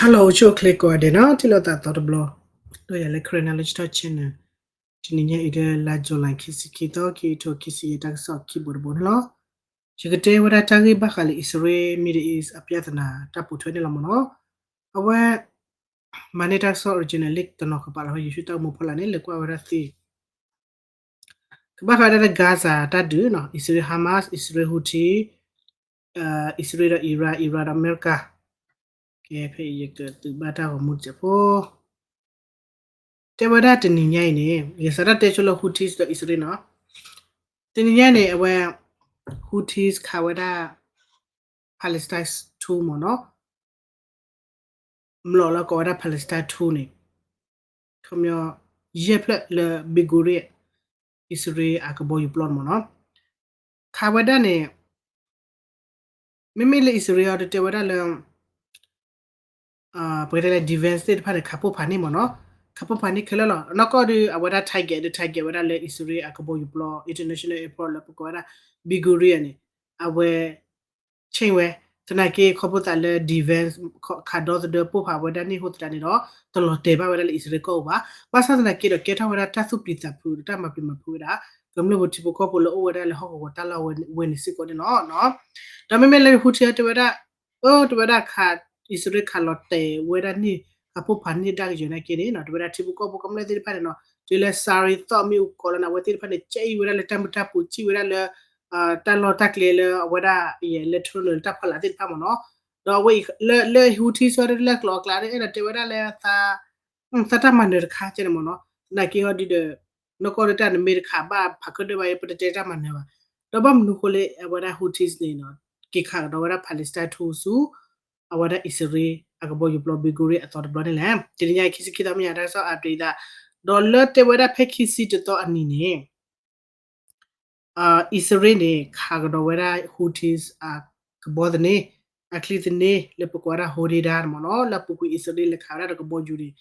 Hello အိၣ်ဆူၣ်အိၣ်ချ့ကိးဂၤဒဲးနီၤ, ထံၣ်လိာ်သးသီတဘျီ, ဒီးယၤလၢ Karen Knowledge Talk Channel, တနံၤညါအံၤလၢလါ July ခံဆံခံသီ ခံကထိခံဆံယဲၢ် တၢ်ကစီၣ်ခံဘိတဘိန့ၣ်လီၤ. ယကတဲဝဲဒၣ်တၢ်ဂ့ၢ်ဘၣ်ဃးလၢ အံၣ်စရ့လး Middle East အပြဿနာ တၢ်ပိာ်ထွဲန့ၣ်လီၤမ့ၢ်နီၤ. အဝဲ မၤန့ၢ်တၢ်ကစီၣ် original လၢတနီၤကပာ်လီၤ ယ့ၣ်ၡူးတၢ်အိၣ်မူဖီလာ်န့ၣ် လဲၤကွၢ်ဝဲဒၣ်သ့ ကဘၣ်ဃးဝဲဒၣ်လၢ Gaza တၢ်ဒုးနီၤ, အံၣ်စရ့လး Hamas, အံၣ်စရ့လး Houthi, အံၣ်စရ့လးဒီး Iran, Iran ဒီးအမဲရကၤ, ကဲ ဖဲအံၤယကသုးဘၣ်တၢ်ဂီၤမူတစဲးဖိ, တဲဝဲဒၣ်တနံၤညါအံၤန့ၣ် ယစးထီၣ်တဲဆိလၢ Houthis ဒီးအံၣ်စရ့လးနီၤ. တနံၤညါန့ၣ် အဝဲ Houthis ခးဝဲဒၣ် Palestine two မ့ၢ်နီၤ, မျိာ်လၢကိးဝဲဒၣ် Palestine two န့ၣ် ခီပညီ ယဲၢ်ဖျၢၣ်လၢ Ben Gurion အံၣ်စရ့လးအကဘီယူၤပျီန့ၣ်မ့ၢ်နီၤ, ခးဝဲဒၣ်န့ၣ် မ့မ့ၢ်လၢအံၣ်စရ့လးအံၤ တတဲဝဲဒၣ်လၢ ပကတဲလၢ defense သ့ၣ်တဖၣ်န့ၣ် ခးပိၢ်ဖးန့ၢ်မ့ၢ်နီၤ, ခးပိၢ်ဖးန့ၢ်ခဲလၢာ်လီၤ. အနီၢ်ကီၢ်ဒီး အဝဲဒၣ် target ဒီး target ဝဲဒၣ်လၢအံၣ်စရ့လးအကဘီယူၤပျီ international airport လၢပကိးဝဲဒၣ် Ben Gurion န့ၣ် အဝဲ change ဝဲ, သနာ်က့ခီဖျိသးလၢ defense ခးဒီသဒၢပိၢ်ဖးဝဲဒၣ်န့ၣ်အဃိသတးန့ၣ်ဒီး တလီၤတဲာ်ဘၣ်ဝဲဒၣ်လၢအံၣ်စရ့လးကီၢ်ပူၤဘၣ်. ဘၣ်ဆၣ်သနာ်က့ဒီး ကဲထီၣ်ဝဲဒၣ်တၢ်သူၣ်ပျံၤသးဖုးဒီးတၢ်မၤပျံၤမၤဖုးဝဲဒၣ် ကမျၢၢ်ပူၤထံဖိကီၢ်ဖိလၢအိၣ်ဝဲဒၣ်လၢဟီၣ်ကဝီၤတၢ်လီၢ်ဝဲန့ၣ်စ့ၢ်ကီးန့ၣ်လီၤ. ဒီးမ့မ့ၢ်လၢ Houthi တဲဝဲဒၣ် အၢ တဲဝဲဒၣ် အံၣ်စရ့လးခးလီၤတဲာ်ဝဲဒၣ်န့ၣ် ခးပိၢ်ဖးန့ၢ်ဒၣ်ကယဲၢ်နာ်က့န့ၣ် တဲဝဲဒၣ်ထံဖိကီၢ်ဖိကမျၢၢ်သ့ၣ်တဖၣ်န့ၣ်နီၤ တုၤလၢ Syria သီၣ်မ့ၣ်အူကီးလီၤန့ၣ် အဝဲသ့ၣ်တဖၣ်န့ၣ် ကဲအံၤဝဲဒၣ်လၢတၢ်မုာ်တၢ်ပူၤ ကံၣ်ဝဲဒၣ်လၢ တၢ်လီၢ်တၢ်ကျဲလၢအဝဲဒၣ် electronic တၢ်ဖီလာ်သ့ၣ်တဖၣ်မ့ၢ်နီၤ. ဒီးအဝဲအံၤလၢ လၢ Houthi ဆီတလဲကျိးအကျါ အဲၣ်ဒိးတဲဝဲဒၣ်လၢ သးတၢ်မၤနၢၤတခါကဲန့ၣ်မ့ၢ်နီၤ. သနာ်က့ဟီဒုဒီး နီၢ်ကီၢ်ဒုတၢ်နမ့ၢ်တခးဘၣ်ဖးခၢၣ်ဒၢဘၣ်အံၤ ပတတဲတၢ်မၤနၢၤဘၣ်. ဒီးဘၣ်မနုၤဃိလၢအဝဲဒၣ် Houthis န့ၣ် က့ၤခးကဒီးဝဲဒၣ် Palestine two ဆူ အဝဲဒၣ်အံၣ်စရ့လးအကဘီယူၤပျီ Ben Gurion အသီတဘျီန့ၣ်လဲၣ်. တနံၤညါအံၤ ခံဆံခံသီ မ့ၢ်ညါတၢ်ကစီၣ် update သး ဒီးလၢတဲဝဲဒၣ်ဖဲခံဆံတသီအနံၤန့ၣ် အံၣ်စရ့လးန့ၣ် ခးကဒီးဝဲဒၣ် Houthis အကဘီသန့, အချံသန့လၢပကိးဝဲဒၣ် Hodeidah န့ၣ်မ့ၢ်နီၤ, လၢအပူၤကွံာ်အံၣ်စရ့လးလဲၤခးဝဲဒၣ်ဒီးကဘီယူၤန့ၣ်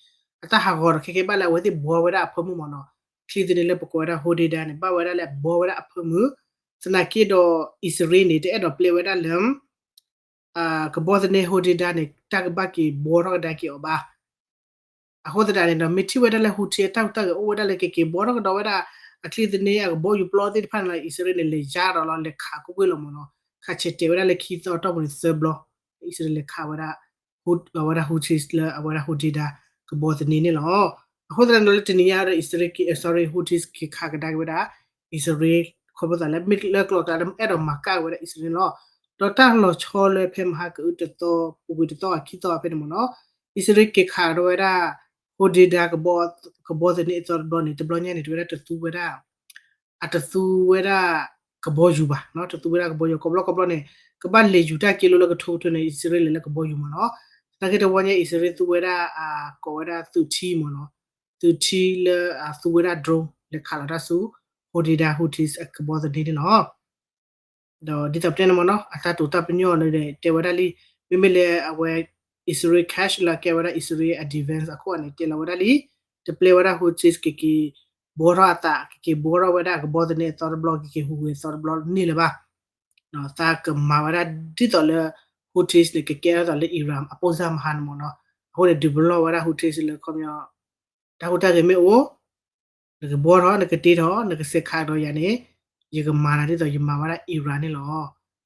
အတၢ်ဟးဂီၤဒီးခဲကဲဘၣ်လၢ အဝဲသ့ၣ်ဘှီဝဲဒၣ်အဖၢမုၢ်မ့ၢ်နီၤ, ချံသန့လၢပကိးဝဲဒၣ် Hodeidah န့ၣ် ဘၣ်ဝဲဒၣ်လၢအဘှီဝဲဒၣ်အဖၢမုၢ်, သနာ်က့ဒီးအံၣ်စရ့လးန့ၣ် တအဲၣ်ဒိးပျဲဝဲဒၣ်လၢ ကဘီသန့ Hodeidah န့ၣ် တၢ်ကဘၣ်က့ၤဘှီထီၣ်ကဒါက့ၤအီၤဘၣ်. အဃိသတးန့ၣ်ဒီး မ့ၢ်ထံၣ်ဝဲဒၣ်လၢ Houthi အတၢ်ဟူးတၢ်ဂဲၤအိၣ်ဝဲဒၣ်လၢကက့ၤဘှီထီၣ်ကဒီးဝဲဒၣ် အချံသန့အကဘီယူၤပျီသ့ၣ်တဖၣ်န့ၣ်လီၤ, အံၣ်စရ့လးန့ၣ် လဲၤယါဒီးလီၤ လဲၤခးကွ့ၢ်ကွ့ၢ်လီၤမ့ၢ်နီၤ, ခးဆဲးတဲာ်ဝဲဒၣ်လၢခံသီတီၢ်ပူၤန့ၣ်သၢဘျီ, အံၣ်စရ့လးလဲၤခးဝဲဒၣ် အဝဲဒၣ် Houthis လၢအဝဲဒၣ် Hodeidah ကဘီသန့န့ၣ်လီၤ. အဃိသတးန့ၣ်ဒီး လၢတနံၤညါဒီး အံၣ်စရ့လး sorry, Houthis က့ၤခးကဒါက့ၤဝဲဒၣ် အံၣ်စရ့လး ခီဖျိသးလၢမ့ၢ်လၢကျိၤကျဲလၢအဲၣ်ဒိးမၤကၣ်ဝဲဒၣ်အံၣ်စရ့လးန့ၣ်လီၤ. ဒီးတၢ်လီၤဆီလၢဖဲမဟါကအုတသီ ပူၤကွံာ်တသီဂၤခံသီဂၤဖဲန့ၣ်မ့ၢ်နီၤ, အံၣ်စရ့လးက့ၤခးဒီးဝဲဒၣ် Hodeidah ကဘီသန့အသီတဘျီန့ၣ် တဘျီညါန့ၣ် တဲဝဲဒၣ်တသူဝဲဒၣ် အတသူဝဲဒၣ်ကဘီယူၤဘၣ်, တသူဝဲဒၣ်ကဘီယူၤ ကိးဘျီကိးဘျီန့ၣ် ကဘၣ်လဲၤယူၤတၢ်က့လိလၢကထိကထိန့ၣ် အံၣ်စရ့လးလဲၤလၢကဘီယူၤမ့ၢ်နီၤ, သနာ်က့တဝီညါအံၣ်စရ့လးသူဝဲဒၣ် ကိးဝဲဒၣ်သုးထံမ့ၢ်နီၤ, သုးထံလၢအသူဝဲဒၣ် drone လဲၤခးလီၤတၢ်ဆူ Hodeidah Houthis အကဘီသန့န့ၣ်လီၤ. ဒီးဒ်သိးပတဲန့ၣ်မ့ၢ်နီၤ အတၢ်တိာ်တၢ်ပညိၣ်န့ၣ် တဲဝဲဒၣ်လံ, မ့မ့ၢ်လၢအဝဲ အံၣ်စရ့လး cash လၢကဲဝဲဒၣ်အံၣ်စရ့လးအ defense အခိၣ်န့ၣ် တဲလီၤဝဲဒၣ်လံ, တပျဲဝဲဒၣ် Houthis ကက့ၤဘှီထီၣ်အသး ကက့ၤဘှီထီၣ်ဝဲဒၣ်အကဘီသန့အသီတဘျီ ကက့ၤဟူးဂဲၤအသီတဘျီန့ၣ်လၢၤဘၣ်. သးကမၤဝဲဒၣ်ဒ်သိးလၢ Houthis န့ၣ် ကကဲထီၣ်သးလၢ Iran အပိၢ်စၢ်မဟါန့ၣ်မ့ၢ်နီၤ, အဃိန့ၣ် ဒုးပလီၢ်ဝဲဒၣ် Houthis လၢခီပညီ တၢ်ဟူးတၢ်ဂဲၤမ့ၢ်အိၣ် နကဘှီထီၣ် နကတ့ထီၣ် နကစဲးခးကဒီးယၤန့ၣ် ယကမၤနၤဒ်သိးယမၤဝဲဒၣ် Iran န့ၣ်လီၤ.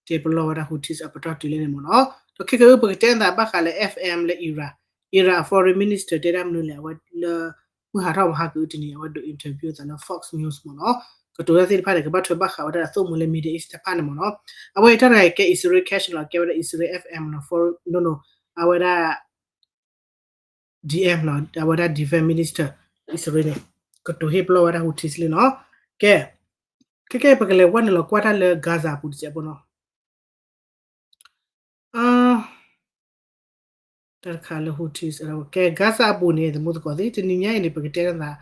တဲပလီၢ်ဝဲဒၣ် Houthis အပတီၢ်တုၤလၢန့ၣ်မ့ၢ်နီၤ. ဒီးခဲကနံၣ်အံၤ ပကတဲနသးဘၣ်ဃးလၢ FM လၢ Iran, Iran အ foreign minister တဲဒၣ်မနုၤလဲၣ်, အဝဲလၢ မုၢ်ဟါထီၣ်မဟါကအုတနံၤ အဝဲဒိး interview သးလၢ Fox News မ့ၢ်နီၤ. ကတိၤတၢ်သ့ၣ်တဖၣ်န့ၣ် ကဘၣ်ထွဲဘၣ်ဃးဝဲဒၣ်အသိၣ်မူလၢ Middle East တဖၣ်န့ၣ်မ့ၢ်နီၤ. အဝဲအံၤတၢ်တဂၤအံၤကဲ အံၣ်စရ့လး cash လီၤ, ကဲဝဲဒၣ် အံၣ်စရ့လး FM နီၤ, အဝဲဒၣ် DM နီၤ, အဝဲဒၣ် defense minister အံၣ်စရ့လးန့ၣ် ကတိၤဟ့ၣ်ပလီၢ်ဝဲဒၣ် Houthis လံနီၤ. ကဲ, ခဲကနံၣ်အံၤ ပကလဲၤဝဲနုာ်လီၤကွၢ်တၢ်လၢ Gaza အပူၤတစဲးဖိနီၤ. တၢ်တခါလၢ Houthis ကဲ Gaza အပူၤန့ၣ် သမူသကိးသ့ၣ် တနံၤညါအံၤန့ၣ် ပကတဲနသး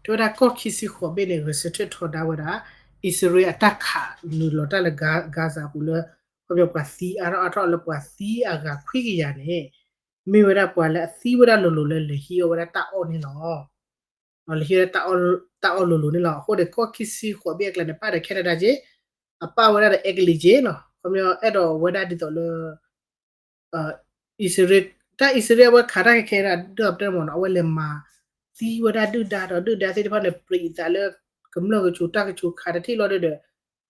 တဲဝဲဒၣ်ကီၢ်ခံဆံဃိးဘ့ၣ်န့ၣ် ဂဲၤဆၢထၢၣ်ထီဒါဝဲဒၣ် အံၣ်စရ့လးအတၢ်ခးနုာ်လီၤတၢ်လၢ Gaza အပူၤလၢ ခီပညီပှၤသံအါထီၣ်အါထီၣ်လၢပှၤသံအဂၤခွံကယၤန့ၣ် မ့ၢ်ဝဲဒၣ်ပှၤလၢအသံဝဲဒၣ်လိၤလိၤလၢလဲၤဟံးအီၣ်ဝဲဒၣ်တၢ်အီၣ်န့ၣ်လီၤ. လဲၤဟံးဝဲဒၣ်တၢ်အီၣ်လိၤလိၤန့ၣ်လီၤ. အဃိန့ၣ် ကီၢ်ခံဆံဃိးဘ့ၣ်အကျါန့ၣ် ပၣ်ဒီး Canada က့, အပၣ်ဝဲဒၣ်ဒီး အဲကလံးက့နီၤ, ခီပညီအဲၣ်ဒိးဝဲဒၣ်ဒ်သိးလၢ အံၣ်စရ့လး တၢ်အံၣ်စရ့လးအဝဲခးတၢ်ခဲခဲဒၣ်ဒ်အတဲမ့ၢ်နီၤ အဝဲလဲၤမၤသံဝဲဒၣ်ဒုၣ်ဒါဒီးဒုၣ်ဒါသ့ၣ်တဖၣ်န့ၣ် ပြံးအသးလၢ ကမျၢၢ်ကဆူးတၢ်ကဆူးခးတထံၣ်လီၤဒီး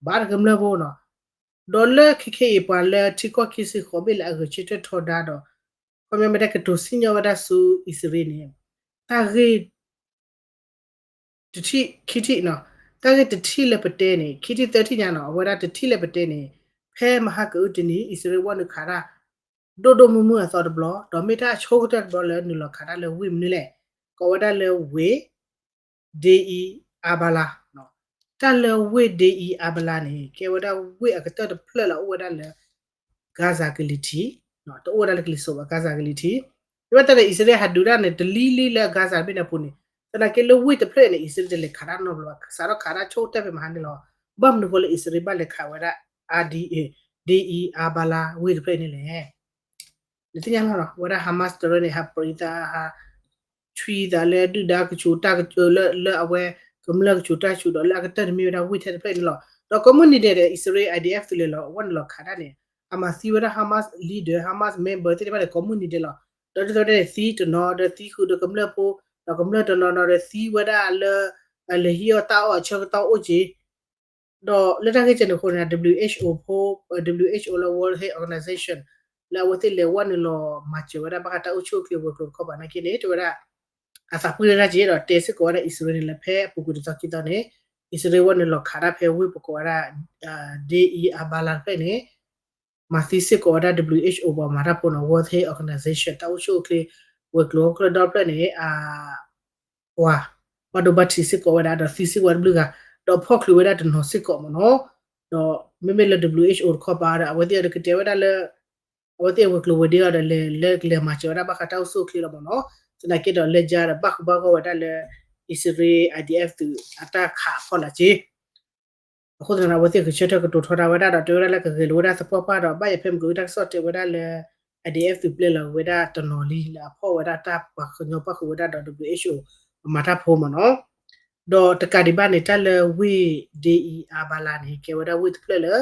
ဘၣ်တကမျၢၢ်ဖိနီၤ. ဒီးလၢခဲခဲအံၤပှၤလၢထံကီၢ်ခံဆံဃိးဘ့ၣ်လၢအဂဲၤဆၢထၢၣ်ထီဒါဒီး ခီပညီမ့ၢ်တဲကတိၤစံၣ်ညီၣ်ဝဲဒၣ်ဆူအံၣ်စရ့လးန့ၣ် တၢ်ဂ့ၢ် တထံၣ်ခံထံၣ်နီၤ, တၢ်ဂ့ၢ်တထံၣ်လၢပတဲန့ၣ် ခံထံၣ်သၢထံၣ်ညါနီၤ, အဝဲဒၣ်တထံၣ်လၢပတဲန့ၣ် ဖဲမဟါကအုတနံၤ အံၣ်စရ့လးဝဲနုာ်ခးတၢ် ဒိၣ်ဒိၣ်မုၢ်မုၢ်အသီတဘျီ, ဒီးမ့ၢ်တၢ်အဆိကတၢၢ်တဘျီလၢနုာ်လီၤခးတၢ်လၢဝ့ၢ်မနုၤလဲၣ်, ကိးဝဲဒၣ်လၢဝ့ၢ် ဒ့အံအါဘါလါ, တၢ်လၢဝ့ၢ်ဒ့အံအါဘါလါန့ၣ် ကဲဝဲဒၣ်ဝ့ၢ်အကတၢၢ်တဖျၢၣ်လၢအအိၣ်ဝဲဒၣ်လၢ Gaza ကလံၤထံး, တအိၣ်ဝဲဒၣ်လၢကလံၤစိးဘၣ် Gaza ကလံၤထံး, မ့ၢ်ဘၣ်တဲဒီးအံၣ်စရ့လးဟးဒုးတၢ်န့ၣ် တလံၤလံလၢ Gaza တဘ့ၣ်န့ၣ်အပူၤန့ၣ်, သနာ်က့လၢဝ့ၢ်တဖျၢၣ်အံၤန့ၣ် အံၣ်စရ့လးတလဲၤခးတၢ်နီတဘျီဘၣ်, စးထီၣ်ခးတၢ်ဆိကတၢၢ်ဖဲမဟါန့ၣ်လီၤ. ဘၣ်မနုၤဃိလၢအံၣ်စရ့လးဘၣ်လဲၤခးဝဲဒၣ် အါဒ့အံအါဘါလါဝ့ၢ်တဖျၢၣ်အံၤန့ၣ်လဲၣ်. နသ့ၣ်ညါလီၤနီၤ ဝဲဒၣ် Hamas တရၢန့ၣ် ဟးပြံးသး ဟး ဆွံသးလၢဒုၣ်ဒါကဆူးတၢ်ကဆူးလၢ လၢအဝဲကမျၢၢ်ကဆူးတၢ်ကဆူးဒီးလၢအကတၢၢ်န့ၣ်မ့ၢ်ဝဲဒၣ်ဝ့ၢ်ထဲတဖျၢၣ်အံၤန့ၣ်လီၤ. ဒီးကိးမုၢ်နံၤဒဲးဒီး အံၣ်စရ့လး I D F သုးလဲၤလီၤ အဝဲနုာ်လီၤခးတၢ်န့ၣ် အမၤသံဝဲဒၣ် Hamas leader, Hamas member သ့ၣ်တဖၣ်န့ၣ် ကိးမုၢ်နံၤဒဲးလီၤ. ဒီးဒ်သိးဒ်န့ၣ် သံတနီၤဒီးသံဃုာ်ဒီးကမျၢၢ်ဖိ, ဒီးကမျၢၢ်တနီၤနီၤဒီးသံဝဲဒၣ်လၢ လဲၤဟံးအီၣ်တၢ်အီၣ်အဆၢကတီၢ်အိၣ်က့ၤ ဒီးလၢတၢ်ဂ့ၢ်ကဲန့ၣ်အဃိန့ၣ် W H O ဖိ, W H O လၢ World Health Organization လၢအဝဲသ့ၣ်လဲၤဝဲနုာ်လီၤမၤစၢၤဝဲဒၣ်ဘၣ်ဃးတၢ်အိၣ်ဆူၣ်အိၣ်ချ့ဝဲၤကျိၤတခီပၤနာ်က့န့ၣ် တဲဝဲဒၣ် အသးပှၢ်လၢတၢ်က့ၤဒီးတဲစ့ၢ်ကီးဝဲဒၣ်အံၣ်စရ့လးန့ၣ်လၢဖဲအပူၤကွံာ်တသီခံသီန့ၣ် အံၣ်စရ့လးဝဲနုာ်လီၤခးတၢ်ဖဲဝ့ၢ်ပကိးဝဲဒၣ် ဒ့အံအါဘါလါတဖျၢၣ်န့ၣ် မၤသံစ့ၢ်ကီးဝဲဒၣ် W H O ပှၤမၤတၢ်ဖိနီၤ World Health Organization တၢ်အိၣ်ဆူၣ်အိၣ်ချ့ဝဲၤကျိၤဟီၣ်ခိၣ်ဒီဖျၢၣ်န့ၣ် အ ပှၤ ဘၣ်ဒိဘၣ်ထံးစ့ၢ်ကီးဝဲဒၣ် ဒီးသံစ့ၢ်ကီးဝဲတဘျုးဂၤ ဒီးဖီၣ်ချုးဝဲဒၣ်တနီၤစ့ၢ်ကီးမ့ၢ်နီၤ, ဒီးမ့မ့ၢ်လၢ W H O တခီပၤဒီး အဝဲသ့ၣ်အံၤဒီးကတဲဝဲဒၣ်လၢ အဝဲသ့ၣ်အဝဲၤကျိၤဝဲၤဒ့အီၤဒီး လဲၤလၢကလဲၤမၤစၢၤဝဲဒၣ်ဘၣ်ဃးတၢ်အိၣ်ဆူၣ်အိၣ်ချ့လီၤမ့ၢ်နီၤ, သနာ်က့ဒီးလၢယါဒီးဘၣ်ဃုာ်ဘၣ်ဂီၢ်ဝဲဒၣ်လၢ အံၣ်စရ့လး I D F သုးအတၢ်ခးအဖီလာ်က့ အဃိသတးန့ၣ် အဝဲသ့ၣ်ဂဲၤဆၢထၢၣ်ကတိၤထီဒါဝဲဒၣ်ဒီး တဲဝဲဒၣ်လၢကဂဲၤလိာ်ဝဲဒၣ်သပှၢ်ပှၢ်ဒီး ဘၣ်ယဲဖဲမုၢ်ကဝံၤတၢ်ကစီၣ်တဲဝဲဒၣ်လၢ I D F သုးပျဲလီၤဝဲဒၣ်တနီၤလံလၢအဖီၣ်ဝဲဒၣ်တၢ်ပှၤကညီပၣ်ဃုာ်ဝဲဒၣ်ဒီး W H O ပှၤမၤတၢ်ဖိမ့ၢ်နီၤ, ဒီးတကးဒံးဘၣ်န့ၣ် တၢ်လၢဝ့ၢ်ဒ့အံအါဘါလါန့ၣ် ကဲဝဲဒၣ်ဝ့ၢ်တဖျၢၣ်လၢ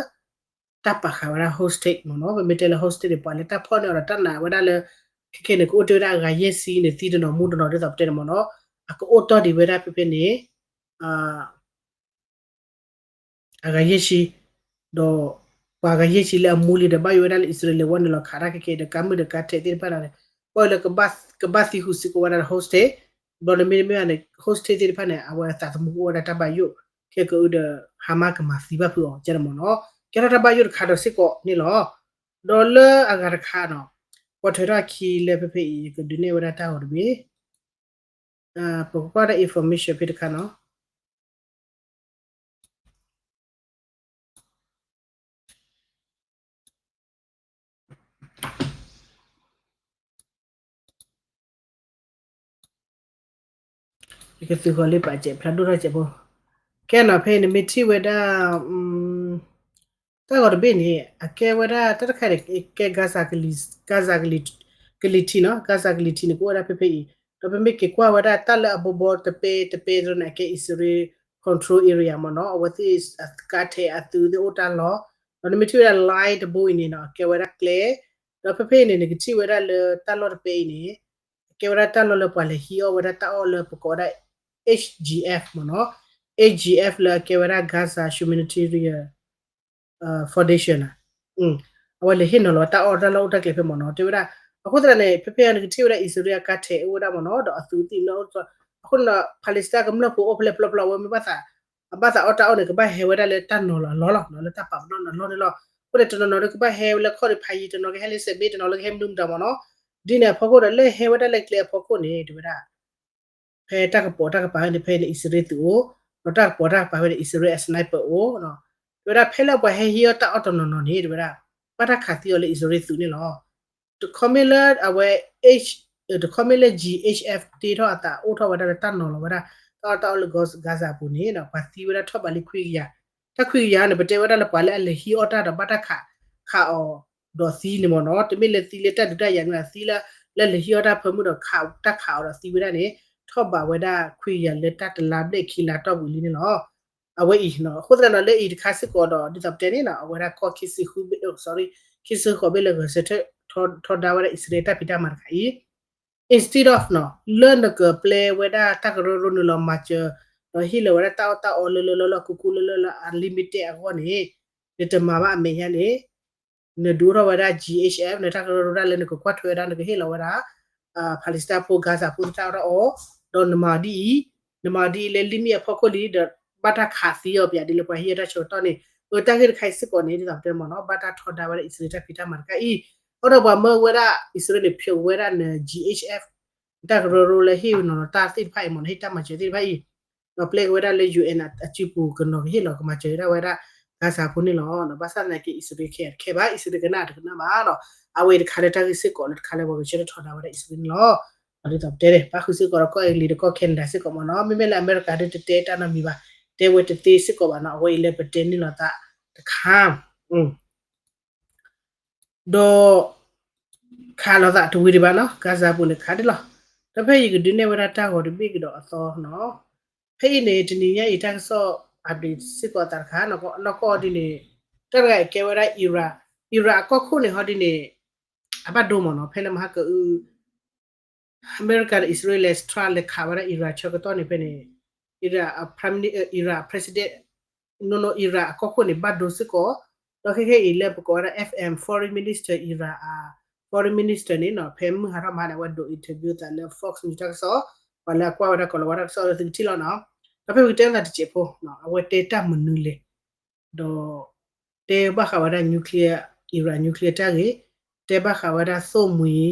တၢ်ပာ်ဃာ်ဝဲဒၣ် hostage မ့ၢ်နီၤ, ပမ့ၢ်တဲလၢ hostage န့ၣ် ပှၤလၢတၢ်ဖီၣ်န့ၢ်အီၤဒီးတၢ်နာ်ဝဲဒၣ်လၢ ခဲခဲန့ၣ် ကအိၣ်တ့ၢ်ဝဲဒၣ်အဂၤယဲၢ်ဆံန့ၣ် သံတနီၤမူတနီၤဒ်သိးပတဲန့ၣ်မ့ၢ်နီၤ, အကအိၣ်တီၢ်ဒံးဝဲဒၣ်ဖဲဖဲန့ၣ် အဂၤယဲၢ်ဆံ, ဒီးပှၤဂၤယဲၢ်ဆံလၢအမူလံဒီး ဘၣ်ယိၣ်ဝဲဒၣ်လၢအံၣ်စရ့လးဝဲနုာ်လီၤခးတၢ်ခဲခဲဒီး ကါမုၢ်ဒီးကါထဲးသ့ၣ်တဖၣ်န့ၣ် ပှၤလၢကဘၣ်သံဃုာ်စ့ၢ်ကီးဝဲဒၣ်လၢ hostage, ဘျီန့ၣ်မ့တမ့ၢ်ဘၣ်န့ၣ် hostage သ့ၣ်တဖၣ်န့ၣ် အဝဲသးသမူကအိၣ်ဝဲဒၣ်တၢ်ဘၣ်ယိၣ် ခဲကအုဒီး Hamas ကမၤသံဘၣ်ဖုးအီၤကဲန့ၣ်မ့ၢ်နီၤ, ကဲထီၣ်တၢ်ဘၣ်ယိၣ်တခါဒီးစ့ၢ်ကီးန့ၣ်လီၤ. ဒီးလၢအဂၤတခါနီၤ, ပှၤထွဲထီၣ်အခံလၢဖဲဖဲအံၤ ယကဒုးနဲၣ်ဝဲဒၣ်တၢ်ဂီၤတဘ့ၣ်, ပကကွၢ်ဒၣ် information ဖဲတခါနီၤ. ယကသုးဃီၤလံပာ်စဲးဖျါဒိၣ်ထီၣ်စဲးဖိ, ကဲနီၤ ဖဲအံၤနမ့ၢ်ထံၣ်ဝဲဒၣ် တၢ်ဂီၤတဘ့ၣ်န့ၣ် အကဲဝဲဒၣ်တၢ်တခါန့ၣ် ကဲ Gaza ကလံၤ Gaza ကလံၤထံးနီၤ, Gaza ကလံၤထံးန့ၣ် ကအိၣ်ဝဲဒၣ်ဖဲဖဲအံၤ, ဒီးပမ့ၢ်က့ၤကွၢ်ဝဲဒၣ်တၢ်လၢအဘီဘီတပဲတပဲတန့ၣ် အကဲ Israel control area မ့ၢ်နီၤ, အဝဲသ့ၣ်ကါထဲးအသုးသ့ၣ်အိၣ်တၢ်လီၢ်, ဒီးနမ့ၢ်ထံၣ်ဝဲဒၣ် line တဘိအံၤန့ၣ်နီၤ အကဲဝဲဒၣ်ကျဲ, ဒီးဖဲဖဲအံၤန့ၣ် နကထံၣ်ဝဲဒၣ်လၢတၢ်လီၢ်တပဲအံၤန့ၣ် အကဲဝဲဒၣ်တၢ်လီၢ်လၢပှၤလဲၤဟံးအီၣ်ဝဲဒၣ်တၢ်အီၣ်လၢပကိးဝဲဒၣ် H G F မ့ၢ်နီၤ, H G F လၢအကဲဝဲဒၣ် Gaza Humanitarian Foundation န့ၣ်, အဝဲလဲၤဟ့ၣ်နီၤလီၤတၢ်အီၣ်တၢ်လီၢ်အိၣ်တၢ်ကျဲဖဲမ့ၢ်နီၤ တဲဝဲဒၣ်, အဃိသတးန့ၣ် ဖဲဖဲအံၤန့ၣ် ကထံၣ်ဝဲဒၣ် အံၣ်စရ့လးအကါထဲးအိၣ်ဝဲဒၣ်မ့ၢ်နီၤ ဒီးအသုးသ့ၣ်မ့ၢ်အိၣ်, အဃိန့ၣ်ဒီး Palestine ကမျၢၢ်ဖိအိၣ်ဖဲလဲၣ်ဖျီဖျီ အဝဲမ့ၢ်ဘၣ်သး အဘၣ်သးအီၣ်တၢ်အီၣ်န့ၣ် ကဘၣ်ဟဲဝဲဒၣ်လၢတၢ်နီၤလီၤအလီၢ်လီၤ လၢတၢ်ပာ်ပနီၣ်နီၤလီၢ်န့ၣ်လီၤ, အဃိန့ၣ် တနီၤနီၤဒီးကဘၣ်ဟဲဝဲလၢခီၣ်ဒံးဖးယံၤ တနီၤကဟဲလၢစဲးဘ့ၣ် တနီၤလၢကဟဲမနုၤမတၤမ့ၢ်နီၤ, ဒ်န့ၣ်အဖီခိၣ်ဒီး လၢဟဲဝဲဒၣ်လၢကျဲအဖီခိၣ်န့ၣ် တဲဝဲဒၣ် ဖဲတၢ်ကပိာ်တၢ်ကပၤန့ၣ် ဖဲန့ၣ် အံၣ်စရ့လးသုးအိၣ်, ဒီးတၢ်ကပိာ်တၢ်ကပၤဖဲန့ၣ် အံၣ်စရ့လးအ sniper အိၣ်, တဲဝဲဒၣ်ဖဲလၢပှၤဟဲဟံးအီၣ်တၢ်အီၣ်တနီၤနီၤန့ၣ် တဲဝဲဒၣ် ဘၣ်တၢ်ခးသံအီၤလၢအံၣ်စရ့လးသုးန့ၣ်လီၤ. တခီမ့ၢ်လၢအဝဲ တခီမ့ၢ်လၢ G H F တ့ထီၣ်အသးအိၣ်ထီၣ်ဝဲဒၣ်လၢတၢ်နီၤလီၤဝဲဒၣ် တၢ်အီၣ်တၢ်အီလၢ Gaza အပူၤန့ၣ် ပှၤသံဝဲဒၣ်ထီၣ်ဘးလံခွံကယၤ, တၢ်ခွံကယၤန့ၣ် ပတဲဝဲဒၣ်လၢပှၤလၢအလဲၤဟံးအီၣ်တၢ်ဒီးဘၣ်တၢ်ခး, ခးအီၤဒီးသံန့ၣ်မ့ၢ်နီၤ, တမ့ၢ်လၢသံလၢတၢ်ဒုးတၢ်ယၤန့ၣ် သံလၢ လၢလဲၤဟံးအီၣ်တၢ်ဖၢမုၢ်ဒီး တၢ်ခးအီၤဒီးသံဝဲဒၣ်န့ၣ် ထီၣ်ဘးဝဲဒၣ်ခွံကယၤလၢတၢ်တလါဘျဲၣ်ခံလါတီၢ်ပူၤလံန့ၣ်လီၤ. အဝဲအံၤ အဃိသတးဒီးလၢအံၤတခါစ့ၢ်ကီးဒီး ဒ်သိးပတဲန့ၣ်နီၤ အဝဲဒၣ်ကီၢ်ခံဆံဃုဘ့ၣ်, sorry, ခံဆံဃိးဘ့ၣ်လၢဂဲၤဆၢထၢၣ် ထီဒါဝဲဒၣ်အံၣ်စရ့လးတၢ်ဖံးတၢ်မၤတခါအံၤ instead of နီၤ လၢနကပျဲဝဲဒၣ်တၢ်ကရၢကရိနုာ်လီၤမၤစၢၤ ဒီးဟ့ၣ်လီၤဝဲဒၣ်တၢ်အီၣ်တၢ်အီလၢလၢလၢလၢ ကူကူလၢလၢလၢ unlimited အဂီၢ်န့ၣ် နတမၤဘၣ်အမဲာ်ညါန့ၣ် နဒုးအိၣ်ထီၣ်ဝဲဒၣ် G H F နတၢ်ကရၢကရိဒၣ်လၢနကကွၢ်ထွဲဝဲဒၣ် နကဟ့ၣ်လီၤဝဲဒၣ် Palestine ဖိ Gaza ဖိတၢ်အီၣ်တၢ်အီ ဒီးနမၤအီၤဒ်အံၤ နမၤအီၤဒ်အံၤလၢ limit အဖီခိၣ်လံ ဒီးဘၣ်တၢ်ခးသံအီၤပၠးဒ်လၢပှၤဟ့ၣ်အတၢ်ဆၢကတီၢ်န့ၣ် အတၢ်ဂ့ၢ်တခါအံၤစ့ၢ်ကီးန့ၣ် ဒ်သိးပတဲမ့ၢ်နီၤ ဘၣ်တၢ်ထီဒါဝဲဒၣ်အံၣ်စရ့လးတၢ်ဖံးတၢ်မၤတခါအံၤ အဃိဒီးပှၤမၢဝဲဒၣ်အံၣ်စရ့လးန့ၣ် ဖျိးဝဲဒၣ်န G H F တၢ်ကရၢကရိလၢဟ့ၣ်နီၤလီၤတၢ်သ့ၣ်တဖၣ်အံၤမ့ၢ်နီၤ ဟ့ၣ်တၢ်မၤစၢၤသ့ၣ်တဖၣ်အံၤ ဒီးပျဲက့ၤဝဲဒၣ်လၢ U N အစုပူၤ ကနီၤကဟ့ၣ်လီၤကမၤစၢၤဒၣ်ဝဲဒၣ် Gaza ဖိန့ၣ်လီၤ. ဘၣ်ဆၣ်သနာ်က့ အံၣ်စရ့လးခဲခဲဘၣ် အံၣ်စရ့လးကနၣ်တကနၣ်ဘၣ်ဒီး အဝဲအံၤတခါလၢတၢ်ဂ့ၢ်စ့ၢ်ကီးလၢတခါလၢပှၤကဆၢထၢၣ်ထီဒါဝဲဒၣ်အံၣ်စရ့လးန့ၣ်လီၤ. ဒ်သိးပတဲန့ၣ် ဘၣ်ဃုစ့ၢ်ကီးဒီးကီၢ်အ့လံၤဒီးကီၢ် Canada စ့ၢ်ကီးမ့ၢ်နီၤ မ့မ့ၢ်လၢအမဲရကၤဒ်တတဲတၢ်နီတမံၤဘၣ် တဲဝဲတသ့စ့ၢ်ကီးဘၣ်နီၤ အဝဲအံၤလၢပတဲန့ၢ်လိာ်သးတခါ ဒီး ခးလိာ်သးတဝံၤဒံးဘၣ်နီၤ Gaza ပူၤန့ၣ်ခးဒံးလီၤ. ဒီးဖဲယကဒုးနဲၣ်ဝဲဒၣ်တၢ်ဂီၤတဘ့ၣ်ကဒီးအသီနီၤ ဖဲအံၤန့ၣ် တနံၤညါအံၤတၢ်ကစီၣ် update စ့ၢ်ကီးအသးတခါ နီၢ်ကီၢ်ဒ်န့ၣ် တၢ်တဂၤအံၤကဲဝဲဒၣ် Iran Iran အကီၢ်ခိၣ်န့ၣ်ဟီဒ်န့ၣ် အဘၣ်ဒိမ့ၢ်နီၤ ဖဲလၢမဟါကအု အမဲရကၤဒီးအံၣ်စရ့လး Trump လဲၤခးဝဲဒၣ် Iran ဆၢကတီၢ်န့ၣ်ဖဲန့ၣ် Iran Prime Minister Iran President နီၢ်နီၢ် Iran အကီၢ်ခိၣ်န့ၣ် ဘၣ်ဒိစ့ၢ်ကီး ဒီးခဲခဲအံၤလၢပကိးဝဲဒၣ် F M Foreign Minister Iran အ Foreign Minister န့ၣ်နီၤ ဖဲမုၢ်ဟါထီၣ်မဟါန့ၣ် အဝဲဒိး interview သးလၢ Fox News တၢ်ကစီၣ် ပှၤလၢအကွၢ်ဝဲဒၣ်ကိးလီၤဝဲတၢ်ကစီၣ်လၢသုကထံၣ်လီၤနီၤ ဒီးဖဲပကတဲသးတစဲးဖိ အဝဲတဲတၢ်မနုၤလဲၣ် ဒီး တဲဘၣ်ဃးဝဲဒၣ် nuclear Iran nuclear တၢ်ဂ့ၢ် တဲဘၣ်ဃးဝဲဒၣ်သိၣ်မှံၤ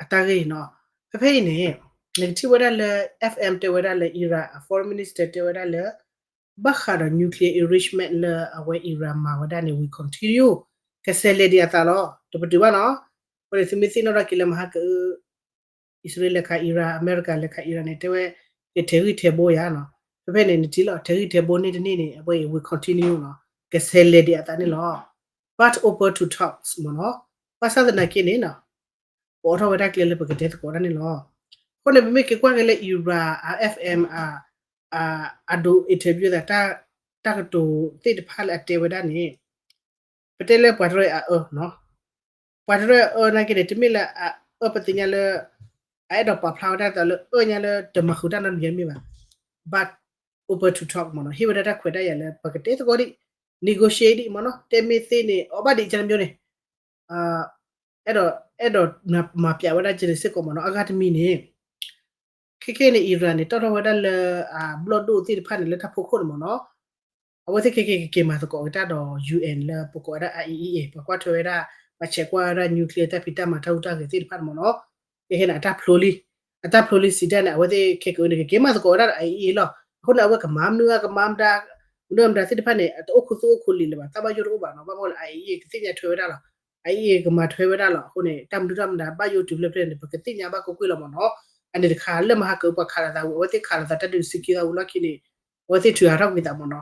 အတၢ်ဂ့ၢ်နီၤ ဖဲဖဲအံၤန့ၣ် နကထံၣ်ဝဲဒၣ်လၢ F M တဲဝဲဒၣ်လၢ Iran အ Foreign Minister တဲဝဲဒၣ်လၢ ဘၣ်ဃးဒီး nuclear enrichment လၢအဝဲ Iran မၤဝဲဒၣ်န့ၣ် we continue ကဆဲးလဲၤဒံးအသးလီၤ တပတုာ်ဘၣ်နီၤ အဃိန့ၣ် သုမ့ၢ်သ့ၣ်နီၣ်ထီၣ်က့ၤလၢမဟါကအု အံၣ်စရ့လးလဲၤခး Iran အမဲရကၤလဲၤခး Iran န့ၣ် တဲဝဲ ကထဲးဂံၢ်ထဲးဘိယၤနီၤ ဖဲဖဲန့ၣ် နထံၣ်လီၤ ထဲးဂံၢ်ထဲးဘိန့ၢ်တန့ၢ်န့ၣ် အဝဲအံၤ we continue နီၤ ကဆဲးလဲၤဒံးအသးန့ၣ်လီၤ but open to talks မ့ၢ်နီၤ ဘၣ်ဆၣ်သနာ်က့န့ၣ်နီၤ ပအိးထီၣ်ဝဲဒၣ်ကျဲလၢပကတဲသကိးတၢ်န့ၣ်လီၤ အဃိန့ၣ် ပမ့ၢ်က့ၤကွၢ်က့ၤလၢ Iran F M အဒိး interview သး တၢ်ကတိၤသ့ၣ်တဖၣ်လၢအတဲဝဲဒၣ်န့ၣ် ပတဲလၢပှၤတရၢအအၢနီၤ ပှၤတရၢအအၢနာ်က့န့ၣ် တမ့ၢ်လၢအအၢပသ့ၣ်ညါလၢ အအဲၣ်ဒိးပာ်ဖျါဝဲဒၣ်သးလၢအၢညါလၢတမၤဃုာ်တၢ်နီတမံၤမ့ၢ်ဘၣ် but open to talk မ့ၢ်နီၤ ဟ့ၣ်ဝဲဒၣ်တၢ်ခွဲးတၢ်ယာ်လၢပကတဲသကိးဒံး negotiate ဒံးမ့ၢ်နီၤ တဲမ့ၢ်သ့န့ၣ် အီၣ်ဘၣ်ဒံးကန့ၣ် အဲၣ်ဒိး အဲၣ်ဒိးမၤပျးဝဲဒၣ်ကန့ၣ်စ့ၢ်ကီးမ့ၢ်နီၤ အဂၤတမံၤန့ၣ် ခဲခဲန့ၣ် Iran န့ၣ် တီၣ်ထီၣ်ဝဲဒၣ်လၢ အဘျီၣ်ဒိၣ်သ့ၣ်တဖၣ်န့ၣ် လၢတၢ်ဖီခိၣ်န့ၣ်မ့ၢ်နီၤ အဝဲသ့ၣ်ခဲခဲကက့ၤမၤသကိးက့ၤတၢ်ဒီး U N လၢပကိးဝဲဒၣ် I A E A ပှၤကွၢ်ထွဲဝဲဒၣ် ပှၤဆဲးကွၢ်ဝဲဒၣ် nuclear တၢ်ဖံးတၢ်မၤတၢ်ဟူးတၢ်ဂဲၤသ့ၣ်တဖၣ်န့ၣ်မ့ၢ်နီၤ ခဲခဲန့ၣ် အတၢ်ဖျိလံ အတၢ်ဖျိလံစံးတၢ်န့ၣ် အဝဲသ့ၣ်ခဲကန့ၣ် ကက့ၤမၤသကိးဝဲဒၣ်ဒီး I A E A လီၤ အဃိန့ၣ် အဝဲကမၤမနုၤ ကမၤမတၤ မနုၤမတၤသ့ၣ်တဖၣ်န့ၣ် တအိၣ်ခူသူၣ်အိၣ်ခူလံာ်လၢၤဘၣ် တၢ်ဘၣ်ယိၣ်တအိၣ်ဘၣ်နီၤ ဘၣ်မနုၤလဲၣ် I A E A ကသ့ၣ်ညါထွဲဝဲဒၣ်လီၤ I A E A ကမၤထွဲဝဲဒၣ်လီၤ အဃိန့ၣ် တၢ်မနုၤတၢ်မတၤဘၣ်ယိၣ်တုၤဖျဲၣ်ဖျဲၣ်န့ၣ် ပကသ့ၣ်ညါဘၣ်ကွ့ၢ်ကွ့ၢ်လီၤမ့ၢ်နီၤ အန့ၣ်တခါလၢမဟါကအုပှၤခးလိာ်သးဝံၤ အဝဲသ့ၣ်ခးလိာ်သးတၢ်ဒုးစုကဝဲၤအလီၢ်ခံန့ၣ် အဝဲသ့ၣ်ထုးထီၣ်ကွံာ်သးမ့ၢ်နီၤ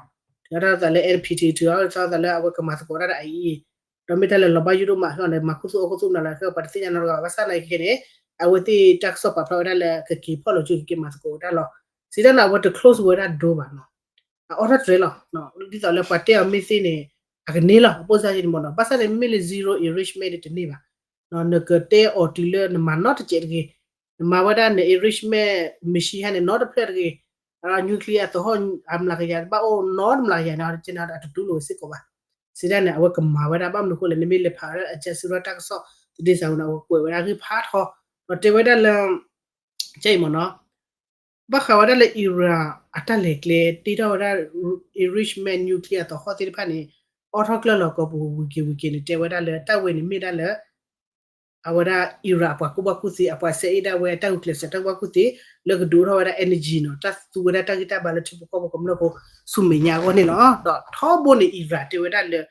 ထုးထီၣ်သးလၢ N P T ထုးထီၣ်သးလၢအဝဲကမၤသကိးတၢ်ဒီး I A E A ဒီးမ့ၢ်တၢ်လၢလီၤဘၣ်ယိၣ်ဒိၣ်မး ဟဲအီၤန့ၣ် မၤခူသူၣ်အိၣ်ခူသူၣ်မနုၤလၢ ပှၤတသ့ၣ်ညါနီတဂၤဘၣ် ဘၣ်ဆၣ်သနာ်က့န့ၣ် အဝဲသ့ၣ်တၢ်ကစီၣ်ပာ်ဖျါဝဲဒၣ်လၢကက့ၤဖီၣ်လိာ်စုကက့ၤမၤသကိးဝဲဒၣ်လီၤ စံးတၢ်န့ၣ် အဝဲတ close ဝဲဒၣ် door ဘၣ်နီၤ အအိးထီၣ်တြဲၤလီၤ ဒ်သိးလၢပှၤတဲအီၤမ့ၢ်သ့န့ၣ် အကန့ၢ်လီၤ အပိၣ်စၢ်ယံၤန့ၣ်မ့ၢ်နီၤ ဘၣ်ဆၣ်န့ၣ် မ့မ့ၢ်လၢ zero enrichment န့ၣ်တန့ၢ်ဘၣ် နကတဲအီၤတုၤလၢနမၤနီတစဲးတဂ့ၤ နမၤဝဲဒၣ်န enrichment machine ဟဲန့ၣ် နီတဖျၢၣ်တဂ့ၤ nuclear အသဟီၣ် အမျးကယၤတဘၣ်အိၣ်နီတမျးကယၤန့ၣ် အတတူၢ်လိာ်ဝဲစ့ၢ်ကီးဘၣ် စံးတၢ်န့ၣ် အဝဲကမၤဝဲဒၣ် ဘၣ်မနုၤအဃိလဲၣ် နမ့ၢ်လဲၤဖးဝဲဒၣ် Al Jazeera တၢ်ကစီၣ် သဒ့စၢ်ဝဲန့ၣ် အဝဲကွဲးဝဲဒၣ်ဂ့ၢ်ဖးထီ ဒီးတဲဝဲဒၣ်လၢ ကဲအံၤမ့ၢ်နီၤ ဘၣ်ဃးဝဲဒၣ်လၢ Iran အတၢ်လဲၤကျဲ တ့ထီၣ်ဝဲဒၣ် enrichment nuclear အသဟီၣ်သ့ၣ်တဖၣ်န့ၣ် အိးထီၣ်ကျၢၢ်လီၤကီၢ်ပူၤဝံၤက့ၤဝံၤက့ၤန့ၣ် တဲဝဲဒၣ်လၢ တၢ်ဝဲန့ၣ်မ့ၢ်ဒၣ်လၢ အဝဲဒၣ် Iran အပှၤကူၣ်ဘၣ်ကူၣ်သ့ အပှၤဆဲးအ့ၣ်ဒၣ်ဝဲ တၢ်ဂုာ်ကျဲးစၢးတၢ်ကူၣ်ဘၣ်ကူၣ်သ့ လၢကဒုးအိၣ်ထီၣ်ဝဲဒၣ် energy နီၤ တၢ်သူဝဲဒၣ်တၢ်ဂံၢ်တၢ်ဘါလၢထံဖိကီၢ်ဖိကမျၢၢ်ဖိ ဆူမဲာ်ညါအဂီၢ်န့ၣ်လီၤ. ဒီးထီဘိန့ၣ် Iran တဲဝဲဒၣ်လၢ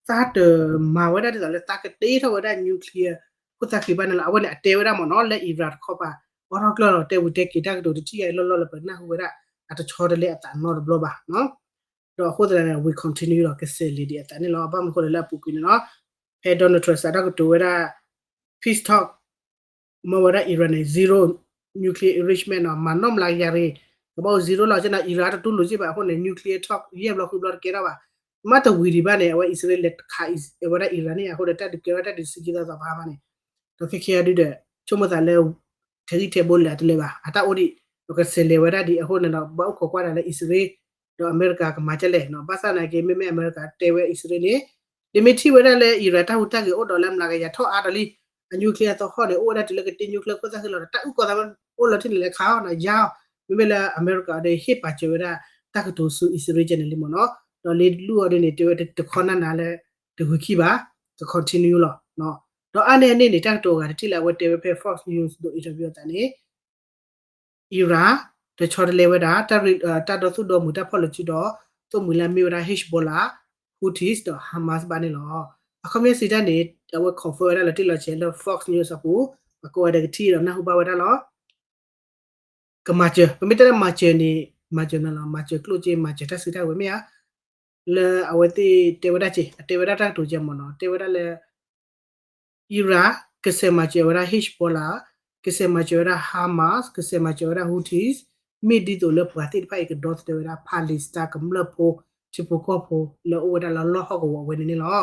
သးတမၤဝဲဒၣ်ဒ်သိးလၢသးကတ့ထီၣ်ဝဲဒၣ် nuclear ခိၣ်သၣ်ချံဘၣ်န့ၣ်လီၤ. အဝဲန့ၣ် အတဲဝဲဒၣ်မ့ၢ်နီၤ လၢ Iran တခီပၤ အိးထီၣ်ကျၢၢ်လီၤ တဲဝံၤတဲက့ၤတၢ်ကတိၤတထံၣ်အံၤလီၢ်လီၢ်လၢပနၢ်ဟူဝဲဒၣ် အတဆီတလဲအသးနီတဘျီဘၣ် ဒီးအဃိသတးန့ၣ် we continue လီၤ ကဆဲးလဲၤဒံးအသးန့ၣ်လီၤ. ဘၣ်မနုၤအဃိလဲၣ်လၢအပူၤကွံာ်န့ၣ်လီၤ. ဖဲ Donald Trump စးထီၣ်ကတိၤဝဲဒၣ် peace talk မ့ၢ်ဝဲဒၣ် Iran န့ၣ် zero nuclear enrichment နီၤ မၤနီၣ်မျးကယၤရ့ၣ် ကဘၣ်အိၣ် zero လီၤ ကနၣ် Iran တတူၢ်လိာ်က့ဘၣ်အဃိန့ၣ် nuclear talk ယဲၢ်ဘျီဃုဘျီတကဲထီၣ်ဘၣ်. မ့ၢ်တဝံၤဒံးဘၣ်န့ၣ် အဝဲအံၣ်စရ့လးလဲၤခးဝဲဒၣ် Iran န့ၣ် အဃိဒီးတၢ်ဒုးကဲထီၣ်တၢ်ဒုးစုကဝဲၤသီသီဖးဖးန့ၣ် ဒီးခဲခဲအံၤဒုဒီး ဆိကမိၣ်သးလၢ ထဲဂံၢ်ထဲဘိလဲၤတလၢာ်ဘၣ် အတၢ်အိၣ်ဒံး ဒီးကဆဲးလဲၤဝဲဒၣ်ဒံးအဃိန့ၣ်ဒီး ဘၣ်အိၣ်ခိးကွၢ်တၢ်လၢအံၣ်စရ့လး ဒီးအမဲရကၤကမၤကလဲၣ်နီၤ. ဘၣ်ဆၣ်သနာ်က့ မ့မ့ၢ်အမဲရကၤတဲဝဲအံၣ်စရ့လးန့ၣ် ဒ်မ့ၢ်ထံၣ်ဝဲဒၣ်လၢအံရၣ်တၢ်ဟူးတၢ်ဂဲၤအိၣ်ဒီးလၢအမျးကယၤထီၣ်အါဒီးလံ အ nuclear သီခီန့ၣ် အိၣ်ဝဲဒၣ်တုၤလၢကတ့ nuclear ခိၣ်သၣ်ဃံလီၤဒီး တၢ်အုၣ်ကီၤသးအိၣ်လီၤထံၣ်န့ၣ်လဲၤခးအီၤနီၤ ယါအီၤ မ့မ့ၢ်လၢအမဲရကၤဒီးဟ့ၣ်ပာ်စၢၤဝဲဒၣ် တၢ်ကတိၤဆူအံၣ်စရ့လးကဲန့ၣ်လံမ့ၢ်နီၤ. ဒီးလၢလူၢ်အီၤဒ်န့ၣ် တဲဝဲတခီနၢ်နၤလၢ တဂုၤခံဘၣ် က continue လီၤ. ဒီးအါန့ၢ်အန့ၣ်န့ၣ် တၢ်ကတိၤအဂၤတထံၣ်လၢအဝဲတဲဝဲဖဲ Fox News ဒီး interview အသးန့ၣ် အံရၣ် တဆီတလဲဝဲဒၣ် တၢ်ဒိသူၣ်ဒိမုာ်တၢ်ဖီၣ်လီၤစုဒီး သိၣ်မှံၤလၢအမ့ၢ်ဝဲဒၣ် Hezbollah Houthis ဒီး Hamas ဘၣ်န့ၣ်လီၤ. အခီပညီစံးတၢ်န့ၣ် အဝဲ confirm ဝဲဒၣ်လီၤတံၢ်လီၤဆဲးလၢ Fox News အပူၤ ပှၤကိးဂၤဒဲးကထံၣ်ဒီးနၢ်ဟူဘၣ်ဝဲဒၣ်လီၤ. ကမၤစၢၤ ပမ့ၢ်တဲလၢမၤစၢၤန့ၣ် မၤစၢၤနၤလီၤ မၤစၢၤကျိၣ်စ့ မၤစၢၤတၢ်စုတၢ်ဝဲၤမ့ၢ်ဧါ လၢအဝဲသ့ၣ်တဲဝဲဒၣ်က့ အတဲဝဲဒၣ်တၢ်ကတိၤကဲမ့ၢ်နီၤ တဲဝဲဒၣ်လၢ အံရၣ် ကဆဲးမၤစၢၤဝဲဒၣ် Hezbollah ကဆဲးမၤစၢၤဝဲဒၣ် Hamas ကဆဲးမၤစၢၤဝဲဒၣ် Houthis မ့ၢ်ဒ်သိးလၢပှၤသ့ၣ်တဖၣ်အံၤကဒီသဒၢဝဲဒၣ် Palestine ကမျၢၢ်ဖိ ထံဖိကီၢ်ဖိ လၢအိၣ်ဝဲဒၣ်လၢလီၢ်ဟီၣ်ကဝီၤအဝဲန့ၣ်န့ၣ်လီၤ.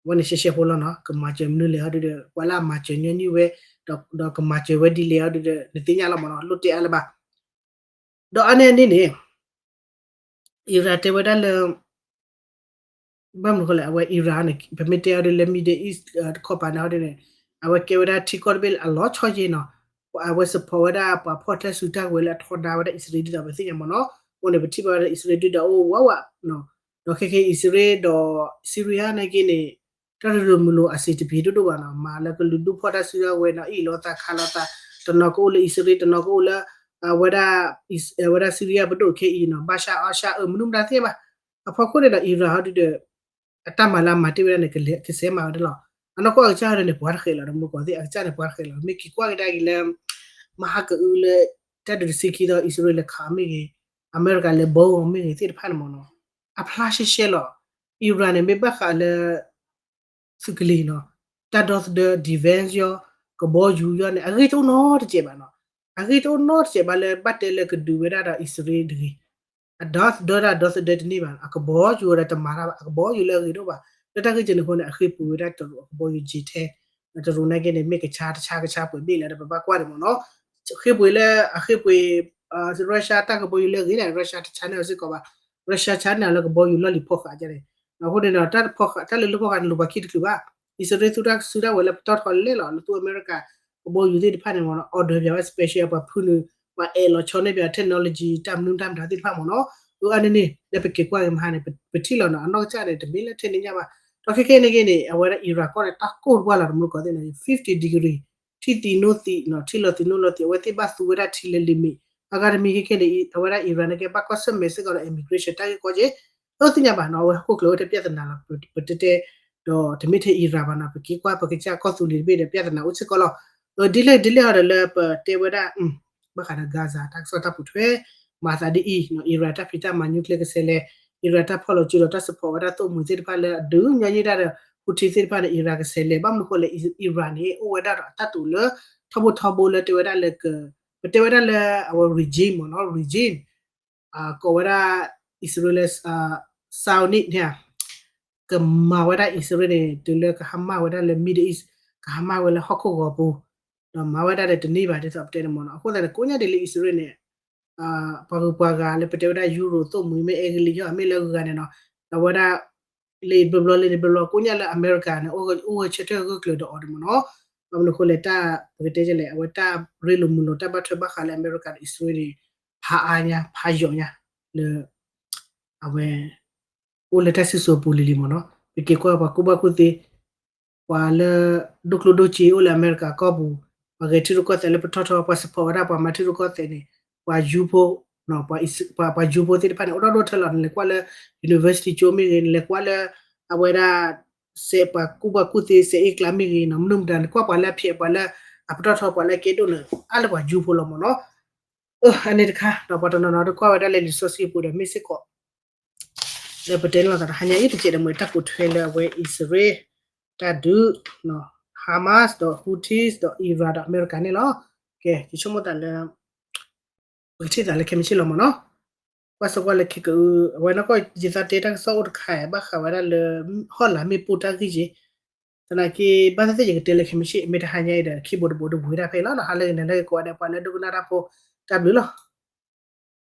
အဝဲန့ၣ်ရှဲရှဲဖိလီၤနီၤ ကမၤစၢၤမနုၤလဲၣ်အီၤဒုဒီး ပှၤလၢအမၤစၢၤညီနုၢ်ဝဲ ဒီးကမၤစၢၤဝဲဒ်လဲၣ်အီၤဒုဒီး နသ့ၣ်ညါလီၤမ့ၢ်နီၤ လိၣ်တဲအါလၢၤဘၣ်. ဒီးအါန့ၢ်အန့ၣ်န့ၣ် အံရၣ်တဲဝဲဒၣ်လၢ ဘၣ်မနုၤဃိလဲၣ် အဝဲအံရၣ်န့ၣ် ပမ့ၢ်တဲအီၤဒ်လၢ Middle East တခီပၤန့ၣ်အီၤဒ်န့ၣ် အဝဲကဲဝဲဒၣ်ထံကီၢ်တဘ့ၣ်လၢအလီၤဆီယ့ၢ်နီၤ အဝဲ support ဝဲဒၣ်ပှၤဖီၣ်တၢ်စုတၢ်ဝဲၤလၢအထီဒါဝဲဒၣ်အံၣ်စရ့လးဒ်သိးပသ့ၣ်ညါမ့ၢ်နီၤ အဃိန့ၣ် ပထံၣ်ဘၣ်ဝဲဒၣ်အံၣ်စရ့လးဒုဒီးအိၣ်ဝးဝးနီၤ ဒီးခဲခဲအံၤအံၣ်စရ့လးဒီး Syria နာ်က့န့ၣ် တၢ်ရ့လိာ်မုာ်လိာ်အစ့တပံၤဒိၣ်ဒိၣ်ဘၣ်နီၤ မၤလၢကလုာ်ဒူၣ်ဖီၣ်တၢ်စုတၢ်ဝဲၤနီၤ အ့ၣ်လိာ်သးခးလိာ်သး တနီၤကအိၣ်လၢအံၣ်စရ့လး တနီၤကအိၣ်လၢ အဝဲဒၣ် အံၣ်စ အဝဲဒၣ် Syria ပဒိၣ်ခဲအံၤနီၤ ဘၣ်ရှါအီၣ်ရှါအၢ မနုၤမတၤသ့ၣ်ဘၣ် အဖီခိၣ်န့ၣ်ဒီး အံရၣ်ဟီဒုဒီး အတၢ်မၤလၢအမၤတ့ၢ်ဝဲဒၣ်န့ၣ် ကလဲၤကဆဲးမၤဝဲဒၣ်လီၤ အနီၢ်ကီၢ်အကစၢ်ဟီဒုန့ၣ် ပှၤတဃဲးလီၤ ဒီးမုၢ်ကီၢ်သ့ၣ်အကစၢ်န့ၣ် ပှၤတဃဲးလီၤ မ့ၢ်က့ၤကွၢ်ကဒါက့ၤလၢ မဟါကအုလၢ တၢ်ဒုးတဆံခံသီ အံၣ်စရ့လးလဲၤခးမ့ၢ်ဂ့ၤ အမဲရကၤလဲၤဘီမ့ၢ်ဂ့ၤသ့ၣ်တဖၣ်န့ၣ်မ့ၢ်နီၤ အဖျါရှဲရှဲလီၤ အံရၣ်န့ၣ် မ့ၢ်ဘၣ်ဃးလၢ သုးကလံၤနီၤ တၢ်ဒီသဒၢ defense ယီၤ ကဘီယူၤယီၤန့ၣ် အဂ့ၢ်တအိၣ်နီတစဲးဘၣ်နီၤ အဂ့ၢ်တအိၣ်နီတစဲးဘၣ်လၢဘၣ်တဲလၢကဒုးဝဲဒၣ်ဒီးအံၣ်စရ့လးတဂ့ၤ အဒီသဒၢတၢ်ဒီသဒၢတန့ၢ်ဘၣ် အကဘီယူၤဒီးတမၤတၢ်ဘၣ် အကဘီယူၤလၢအဂ့ၤဒိၣ်ဘၣ် လၢတၢ်ဂ့ၢ်ကဲန့ၣ်အဃိန့ၣ် အဃ့ပှ့ၤဝဲဒၣ်တရူးအကဘီယူၤ J ten တရူးနာ်က့န့ၣ် မ့ၢ်ကဆါတဆါကဆါပှဲၤဘ့ၣ်လၢၤဒီး ပဘၣ်ကွၢ်န့ၣ်မ့ၢ်နီၤ ဃ့ပှ့ၤလၢအဃ့ပှ့ၤ Russia တၢ်ကဘီယူၤလၢအဂ့ၤန့ၣ် Russia တဆါန့ၢ်အီၤစ့ၢ်ကီးဘၣ် Russia ဆါန့ၢ်အီၤလၢကဘီယူၤလီၢ်လံၤဖီဃာ်န့ၣ် အဃိန့ၣ်ဒီး တၢ်တဖီဃာ် တၢ်လၢလၢဖီဃာ်န့ၣ် လိၣ်ပှၤခံတချုးဘၣ် အံၣ်စရ့လးသူတၢ်စုတၢ်ဝဲၤလၢပတီၢ်ထီလဲၣ်လီၤ လၢသူအမဲရကၤ ကဘီယူၤသ့ၣ်တဖၣ်န့ၣ်မ့ၢ်နီၤ order ပၠးဝဲ special ပှၤဖုနုာ် ပှၤအဲၣ်လီၤဆီန့ၢ်ပၠး technology တၢ်မနုၤတၢ်မတၤသ့ၣ်တဖၣ်မ့ၢ်နီၤ အါန့ၢ်န့ၣ် လၢပက့ၤကွၢ်က့ၤမဟါန့ၣ် ပထံၣ်လီၤနီၤ အနီၢ်ကစၢ်န့ၣ် တမ့ၢ်လၢထဲန့ၣ်ညါဘၣ် ဒီးခဲခဲန့ၣ်က့န့ၣ် အဝဲဒၣ်အံရၣ်ကီၢ်န့ၣ် တၢ်ကိၢ်တပှၢ်လီၤ တမူတကိးသ့ၣ်န့ၣ် fifty degree ထံၣ်သံနိသံ ထံၣ်လီၤသံနိလီၤသံ အဝဲသ့ၣ်ဘၣ်သူဝဲဒၣ်ထံလၢ limit အဂၤတမံၤခဲခဲန့ၣ် အဝဲဒၣ်အံရၣ်န့ၣ်က့ ဘၣ်ကွၢ်ဆၢၣ်မဲာ်စ့ၢ်ကီးဒီး immigration တၢ်ဂ့ၢ်ကီက့ တသ့ၣ်ညါဘၣ်နီၤ အဝဲဟီၣ်ခိၣ်ချၢဝဲတၢ်ပြဿနာလီၤ ပတဲတဲ ဒီးတမ့ၢ်ထဲအံရၣ်ဘၣ်နီၤ ပက့ၤကွၢ်ပကစၢ်ကီၢ်သူလ့ၤတဘ့ၣ်ဒီး ပြဿနာအိၣ်စ့ၢ်ကီးလီၤ ဒ်လဲၣ်ဒ်လဲၣ်အီၤဒီးလၢပတဲဝဲဒၣ် ဘၣ်ဃးဒီး Gaza တၢ်ကစီၣ်တၢ်ပိာ်ထွဲ မၤသးဒ်အံၤ အံရၣ်တၢ်ဖံးတၢ်မၤ nuclear ကဆဲးလဲၤ အံရၣ်တၢ်ဖီၣ်လီၤစုဒီးတၢ် support ဝဲဒၣ်သိၣ်မှံၤသ့ၣ်တဖၣ်လၢအဒုးညီနုၢ်တၢ်ဒီး Houthi သ့ၣ်တဖၣ်န့ၣ် အံရၣ်ကဆဲးလဲၤ ဘၣ်မနုၤဃိလဲၣ်အံရၣ်န့ၣ် အိၣ်ဝဲဒၣ်ဒီးအတၢ်တိာ်လၢ ထီဘိထီဘိလၢတဲဝဲဒၣ်လၢ ပတဲဝဲဒၣ်လၢအဝဲ regime မ့ၢ်နီၤ regime ကိးဝဲဒၣ် အံၣ်စရ့လး Zionist န့ၣ် ကမၤဝဲဒၣ်အံၣ်စရ့လးန့ၣ် တုၤလၢကဟါမၢ်ဝဲဒၣ်လၢ Middle East ကဟါမၢ်ဝဲလၢဟီၣ်ခိၣ်ဂီၤပူၤ ဒီးမၤဝဲဒၣ်ဒီးတန့ၢ်ဘၣ်ဒ်သိးပတဲန့ၣ်မ့ၢ်နီၤ အဃိသတးန့ၣ် ကိးညါဒ်လၢအံၣ်စရ့လးန့ၣ် ပှၤဂုၤပှၤဂၤလၢပတဲဝဲဒၣ် Europe သိၣ်မှံၤမ့ၢ်အဲကလံးယီၢ် မ့ၢ်လၢဂုၤဂၤန့ၣ်နီၤ ဒီးဝဲဒၣ် လၢဘျီဘျီလၢန့ၣ်ဘျီဘျီ ကိးညါလၢအမဲရကၤန့ၣ် အိၣ်ဂဲၤဆၢထၢၣ်ဂၢၢ်ကျၢၤဒီးအီၤန့ၣ်မ့ၢ်နီၤ ဘၣ်မနုၤအဃိလဲၣ် တၢ်ပကတဲလဲၣ် အဝဲတၢ်ရ့လိာ်မုာ်လိာ်တၢ်ဘၣ်ထွဲဘၣ်ဃးလၢအမဲရကၤဒီးအံၣ်စရ့လးန့ၣ် ဖးအါညါ ဖးယိာ်ညါ လၢ အဝဲ အိၣ်လၢတၢ်စံၣ်စိၤအပူၤလံလံမ့ၢ်နီၤ ပက့ၤကွၢ်ပှၤကူၣ်ဘၣ်ကူၣ်သ့ ပှၤလၢ ဒိၣ်ကျိၣ်ဒိၣ်စ့အိၣ်လၢအမဲရကၤကီၢ်ပူၤ ပှၤဂဲၤထံရူၢ်ကီၢ်သဲးလၢပထီၣ်ထီ ပှၤ support ဝဲဒၣ်ပှၤမၤထံရူၢ်ကီၢ်သဲးန့ၣ် ပှၤယူဖိ ပှၤယူဖိသ့ၣ်တဖၣ်န့ၣ် အိၣ်ထီၣ်ဒိၣ်ထဲလီၤ နလဲၤကွၢ်လၢ university ကၠိမ့ၢ်ဂ့ၤ နလဲၤကွၢ်လၢ အဝဲဒၣ် စဲးပှၤကူၣ်ဘၣ်ကူၣ်သ့ စဲးအ့ကျါမ့ၢ်ဂ့ၤနီၤ မနုၤမတၤ နကွၢ်ပှၤလၢအဖျဲးပှၤလၢ အပတီၢ်ထီပှၤလၢအကဲဒိၣ်န့ၣ် အါလၢပှၤယူဖိလီၤမ့ၢ်နီၤ အန့ၣ်တခါ ဒီးပှၤတနီၤနီၤတကွၢ်ဝဲဒၣ်လၢလံာ်စီဆှံပူၤဒီးမ့ၢ်စ့ၢ်ကီး လၢပတဲန့ၣ်လီၤသးတဟါညါအံၤတကဲးဒီးမ့ၢ်တၢ်ပိာ်ထွဲလၢအဝဲအံၣ်စရ့လး တၢ်ဒုး Hamas ဒီး Houthis ဒီး Iran ဒီးအမဲရကၤန့ၣ်လီၤ. ကဲ ယဆိကမိၣ်သးလၢ ပကထံၣ်သးလၢခဲမုၢ်ဆ့ၣ်လီၤမ့ၢ်နီၤ. ကွၢ်စ့ၢ်ကီးလၢခံကအု အဝဲနီၢ်ကီၢ်ယသးတဲတၢ်ကစီၣ်အိၣ်တခါ ဘၣ်ဃးဝဲဒၣ်လၢ ဟီၣ်လာ်မ့ၣ်ပိၢ်တၢ်ဂ့ၢ်က့ သနာ်က့ ဘၣ်သ့ၣ်သ့ၣ်ယကတဲလၢခံမ့ၢ်ဆ့ၣ် မ့ၢ်တဟါညါအံၤဒီး ခံဘိတဘိတဝံၤဒၣ်ဖဲအံၤလီၤနီၤ. ဟါလၢဂ့ၤ နၤလၢဂ့ၤ ကိးဂၤဒဲး ပှၤလၢဒိကနၣ်တၢ်ဖိ တၢ်ဘျုးလီၤ.